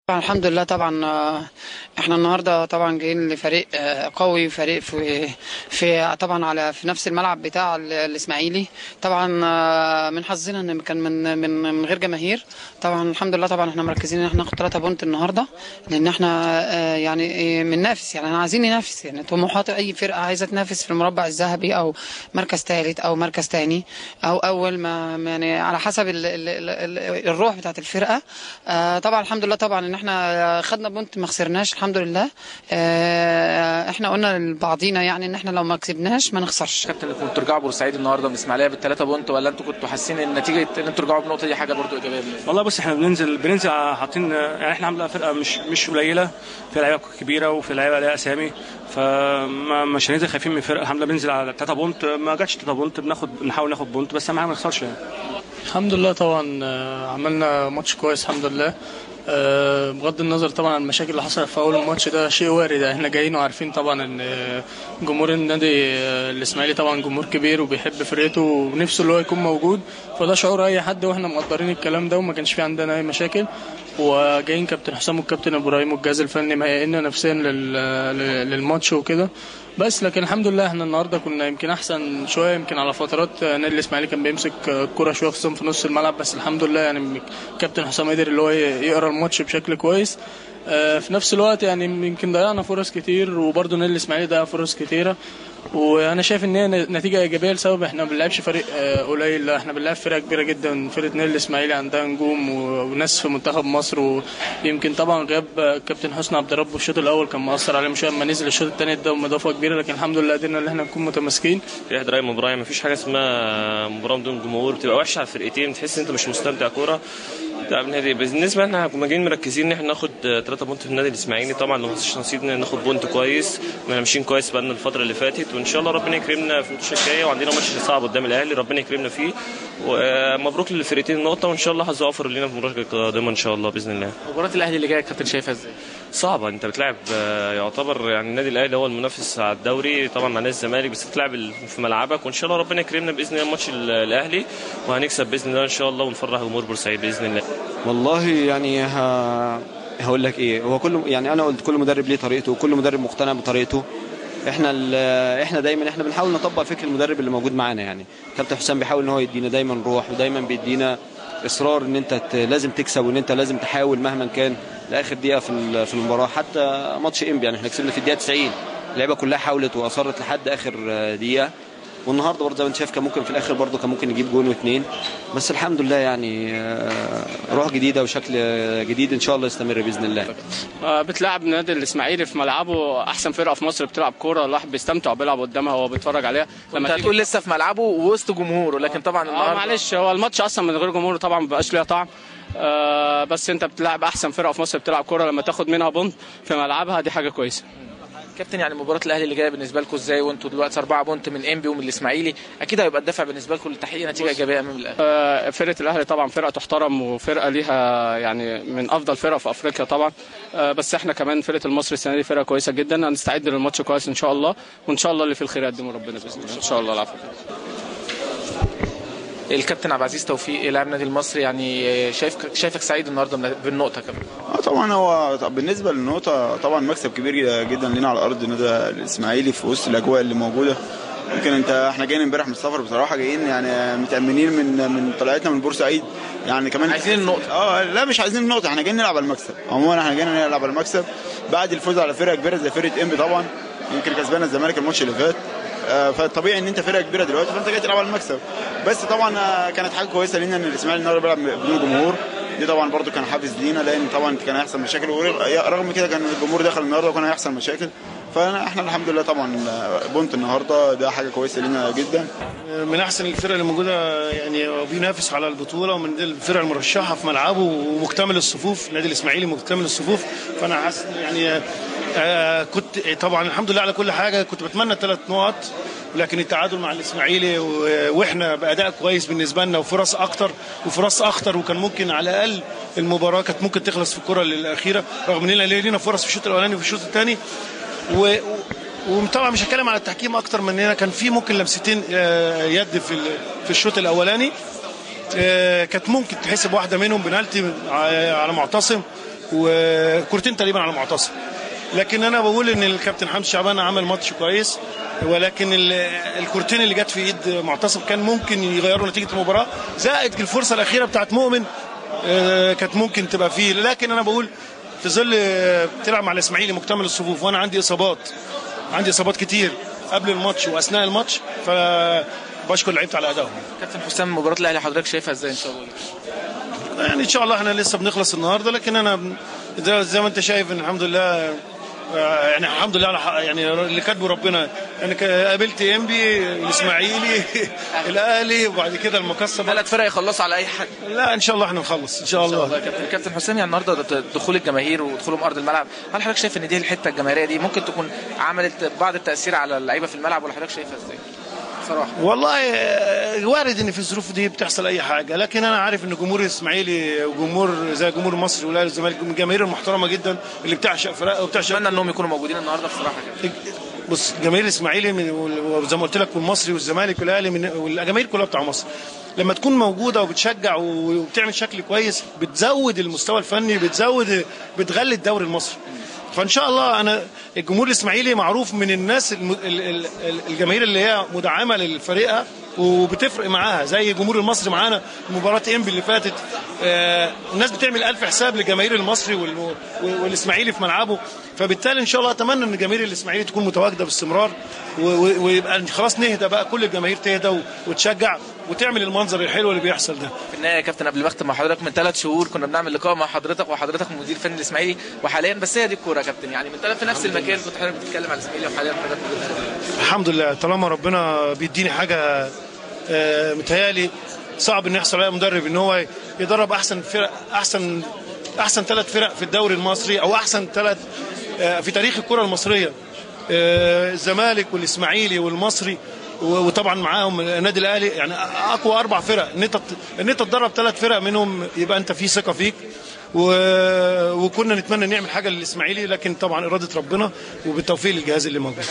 طبعا الحمد لله. طبعا احنا النهارده طبعا جايين لفريق قوي، فريق في طبعا على في نفس الملعب بتاع الاسماعيلي. طبعا من حظنا ان كان من من من غير جماهير. طبعا الحمد لله. طبعا احنا مركزين ان احنا ناخد 3 point النهارده، لان احنا يعني بننافس، يعني احنا عايزين ننافس، يعني طموحات اي فرقه عايزه تنافس في المربع الذهبي او مركز ثالث او مركز ثاني او اول، ما يعني على حسب ال ال ال الروح بتاعت الفرقة. طبعا الحمد لله. طبعا ان احنا خدنا point ما خسرناش الحمد لله. احنا قلنا لبعضينا يعني ان احنا لو ما كسبناش ما نخسرش. كابتن، انكم ترجعوا بورسعيد النهارده من الاسماعيلية بالثلاثة point، ولا انتوا كنتوا حاسين ان نتيجة ان انتوا ترجعوا بنقطة دي حاجة برضو ايجابية؟ والله بص، احنا بننزل حاطين، يعني احنا عامله فرقه مش قليله، في لعيبة كبيرة وفي لعيبة ليها اسامي، فما مش هننزل خايفين من فرقه. الحمد لله بننزل على 3 point، ما جاتش 3 point بنحاول ناخد point، بس اهم حاجة ما نخسرش يعني. الحمد لله. طبعا عملنا ماتش كويس الحمد لله. بغض النظر طبعا عن المشاكل اللي حصلت في اول الماتش، ده شيء وارد، احنا جايين وعارفين طبعا ان جمهور النادي الاسماعيلي طبعا جمهور كبير وبيحب فرقته ونفسه اللي هو يكون موجود، فده شعور اي حد، واحنا مقدرين الكلام ده وما كانش في عندنا اي مشاكل. وجايين كابتن حسام والكابتن ابراهيم والجهاز الفني مهيئنا نفسيا للماتش وكده، بس لكن الحمد لله احنا النهارده كنا يمكن احسن شوية، يمكن على فترات النادي الاسماعيلي كان بيمسك الكره شوية خصوصا في نص الملعب، بس الحمد لله يعني كابتن حسام قدر اللي هو يقرا الماتش بشكل كويس. في نفس الوقت يعني يمكن ضيعنا فرص كتير، وبرده النادي الاسماعيلي ضيع فرص كتيرة، وانا شايف ان هي نتيجة ايجابية لسبب احنا ما بنلعبش فريق قليل، لا احنا بنلعب فرقه كبيرة جدا. فرقه النادي الاسماعيلي عندها نجوم وناس في منتخب مصر، ويمكن طبعا غياب كابتن حسني عبد ربه في الشوط الاول كان مأثر عليهم شوية، اما نزل الشوط الثاني اداهم اضافه كبيرة، لكن الحمد لله قدرنا ان احنا نكون متماسكين. في احد راي مباراة، ما فيش حاجة اسمها مباراة بدون جمهور، بتبقى وحشة على الفرقتين، تحس ان انت مش مستمتع كورة. بالنسبة احنا كنا جايين مركزين ان احنا ناخد 3 point في النادي الاسماعيلي، طبعا لو ما حصلش نصيب ناخد point كويس، احنا ماشيين كويس بقالنا الفترة اللي فاتت، وان شاء الله ربنا يكرمنا في الماتش الجاي، وعندنا ماتش صعب قدام الاهلي ربنا يكرمنا فيه. ومبروك للفرقتين النقطة، وان شاء الله حظ اوفر لينا في المباراة القادمة ان شاء الله باذن الله. مباراة الاهلي اللي جاية كابتن شايفها ازاي؟ صعبة، انت بتلعب يعتبر يعني النادي الاهلي هو المنافس على الدوري طبعا مع نادي الزمالك، بس بتلعب في ملعبك، وان شاء الله ربنا يكرمنا باذن الله ماتش الاهلي، وهنكسب باذن الله ان شاء الله، ونفرح جمهور بورسعيد باذن الله. والله يعني هقول لك ايه، هو كل يعني انا قلت كل مدرب ليه طريقته، وكل مدرب مقتنع بطريقته. احنا دايما احنا بنحاول نطبق فكر المدرب اللي موجود معانا، يعني كابتن حسام بيحاول ان هو يدينا دايما روح، ودايما بيدينا اصرار ان انت لازم تكسب، وان انت لازم تحاول مهما كان لاخر دقيقة في المباراة. حتى ماتش انبي يعني احنا كسبنا في الدقيقة 90، اللعيبة كلها حاولت واصرت لحد اخر دقيقة. والنهارده برضه زي ما انت شايف كان ممكن في الاخر برضه كان ممكن نجيب جون واثنين، بس الحمد لله يعني روح جديدة وشكل جديد ان شاء الله يستمر باذن الله. بتلعب النادي الاسماعيلي في ملعبه، احسن فرقه في مصر بتلعب كورة، الواحد بيستمتع وبيلعب قدامها وهو بيتفرج عليها. لما تقول لسه في ملعبه ووسط جمهوره، لكن طبعا النهارده معلش هو الماتش اصلا من غير جمهوره طبعا ما بقاش ليه طعم. بس انت بتلعب احسن فرقه في مصر بتلعب كورة، لما تاخد منها point في ملعبها دي حاجة كويسة. كابتن، يعني مباراة الاهلي اللي جاية بالنسبة لكم ازاي، وانتوا دلوقتي 4 point من انبي ومن الاسماعيلي، اكيد هيبقى الدفع بالنسبة لكم لتحقيق نتيجة ايجابية امام الاهلي؟ فرقه الاهلي طبعا فرقه تحترم، وفرقه ليها يعني من افضل فرق في افريقيا طبعا. بس احنا كمان فرقه المصري السنة دي فرقه كويسة جدا، هنستعد للماتش كويس ان شاء الله، وان شاء الله اللي في الخير يقدمه ربنا باذن الله ان شاء الله. العفو. الكابتن عبد العزيز توفيق لاعب نادي المصري، يعني شايفك سعيد النهارده بالنقطة كمان. طبعا هو بالنسبة للنقطة طبعا مكسب كبير جدا لينا على ارض النادي الاسماعيلي في وسط الاجواء اللي موجودة. يمكن احنا جايين امبارح من السفر بصراحة، جايين يعني متامنين من طلعتنا من بورسعيد، يعني كمان عايزين النقطة. لا مش عايزين النقطة، احنا جايين نلعب على المكسب. عموما احنا جايين نلعب على المكسب بعد الفوز على فرقه كبيرة زي فرقه انبي، طبعا يمكن كسبانه الزمالك الماتش اللي فات، فطبيعي ان انت فرقه كبيرة دلوقتي، فانت جاي تلعب على المكسب. بس طبعا كانت حاجة كويسة لينا ان الاسماعيلي النهارده بيلعب بدون جمهور، دي طبعا برده كان حافز لينا، لان طبعا كان هيحصل مشاكل، ورغم كده كان الجمهور دخل النهارده وكان هيحصل مشاكل. فاحنا الحمد لله طبعا point النهارده ده حاجة كويسة لينا جدا. من احسن الفرق اللي موجودة يعني، بينافس على البطولة، ومن الفرق المرشحه في ملعبه ومكتمل الصفوف، النادي الاسماعيلي مكتمل الصفوف. فانا حاسس يعني كنت طبعا الحمد لله على كل حاجة، كنت بتمنى 3 نقط، لكن التعادل مع الاسماعيلي واحنا باداء كويس بالنسبة لنا، وفرص اكتر وفرص اخطر، وكان ممكن على الاقل المباراة كانت ممكن تخلص في الكره الاخيرة، رغم اننا لينا فرص في الشوط الاولاني وفي الشوط الثاني. وطبعا مش هتكلم على التحكيم اكتر من هنا، كان في ممكن لمستين يد في الشوط الاولاني، كانت ممكن تحسب واحدة منهم بنالتي على معتصم، وكورتين تقريبا على معتصم. لكن انا بقول ان الكابتن حمدي شعبان عمل ماتش كويس، ولكن الكورتين اللي جت في ايد معتصم كان ممكن يغيروا نتيجة المباراة، زائد الفرصة الاخيرة بتاعت مؤمن كانت ممكن تبقى فيه. لكن انا بقول في ظل بتلعب مع الاسماعيلي مكتمل الصفوف، وانا عندي اصابات كتير قبل الماتش واثناء الماتش، فبشكر لعيبتي على ادائهم. كابتن حسام، مباراة الاهلي حضرتك شايفها ازاي ان شاء الله؟ يعني ان شاء الله احنا لسه بنخلص النهارده، لكن انا زي ما انت شايف ان الحمد لله، يعني الحمد لله على يعني اللي كاتبه ربنا. يعني قابلت انبي، الاسماعيلي، الاهلي، وبعد كده المقصه. ثلاث فرق يخلصوا على اي حد. لا ان شاء الله احنا نخلص ان شاء الله. كابتن حسام، يعني النهارده دخول الجماهير ودخولهم ارض الملعب، هل حضرتك شايف ان دي الحتة الجماهيرية دي ممكن تكون عملت بعض التاثير على اللعيبة في الملعب، ولا حضرتك شايفها ازاي؟ صراحة والله وارد ان في الظروف دي بتحصل اي حاجة، لكن انا عارف ان جمهور الاسماعيلي وجمهور زي جمهور مصر والاهلي والزمالك من الجماهير المحترمة جدا اللي بتعشق فرقها وبتعشق. اتمنى انهم يكونوا موجودين النهارده بصراحة كده. بص، جماهير الاسماعيلي وزي ما قلت لك والمصري والزمالك والاهلي والجماهير كلها بتاع مصر لما تكون موجودة وبتشجع وبتعمل شكل كويس بتزود المستوى الفني، بتغلي الدوري المصري. فان شاء الله انا الجمهور الاسماعيلي معروف من الناس الجماهير اللي هي مدعمه للفريقه وبتفرق معاها، زي جمهور المصري معانا مباراة انبي اللي فاتت، الناس بتعمل الف حساب للجماهير المصري والاسماعيلي في ملعبه. فبالتالي ان شاء الله اتمنى ان الجماهير الاسماعيلي تكون متواجدة باستمرار، ويبقى خلاص نهدى بقى، كل الجماهير تهدى وتشجع وتعمل المنظر الحلو اللي بيحصل ده. في النهاية يا كابتن، قبل ما اختم مع حضرتك، من 3 شهور كنا بنعمل لقاء مع حضرتك وحضرتك مدير فني الاسماعيلي، وحاليا بس هي دي الكورة يا كابتن، يعني من 3 في نفس المكان كنت حضرتك بتتكلم على الاسماعيلي وحاليا حضرتك. الحمد لله، طالما ربنا بيديني حاجة متهيألي صعب ان يحصل عليها مدرب، ان هو يدرب احسن فرق، احسن 3 فرق في الدوري المصري، او احسن 3 في تاريخ الكره المصرية، الزمالك والاسماعيلي والمصري، وطبعا معاهم النادي الاهلي، يعني اقوى 4 فرق. ان انت تدرب 3 فرق منهم يبقى انت في ثقة فيك. وكنا نتمنى نعمل حاجة للاسماعيلي، لكن طبعا اراده ربنا وبالتوفيق للجهاز اللي موجود.